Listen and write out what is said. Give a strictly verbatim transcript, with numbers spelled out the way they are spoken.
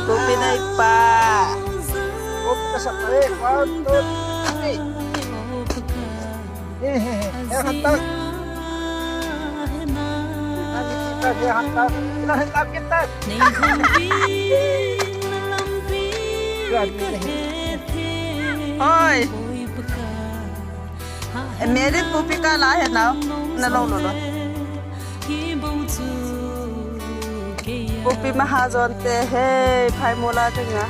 Kopi neipa. Kopi kasap e. One, two, three. He, he, he. He, hanta. He, hanta. He, hanta. Oi. E, Mary, kopi kala he nau. Na lo lo lo. Kopi mahajon te he, phai mola te nga.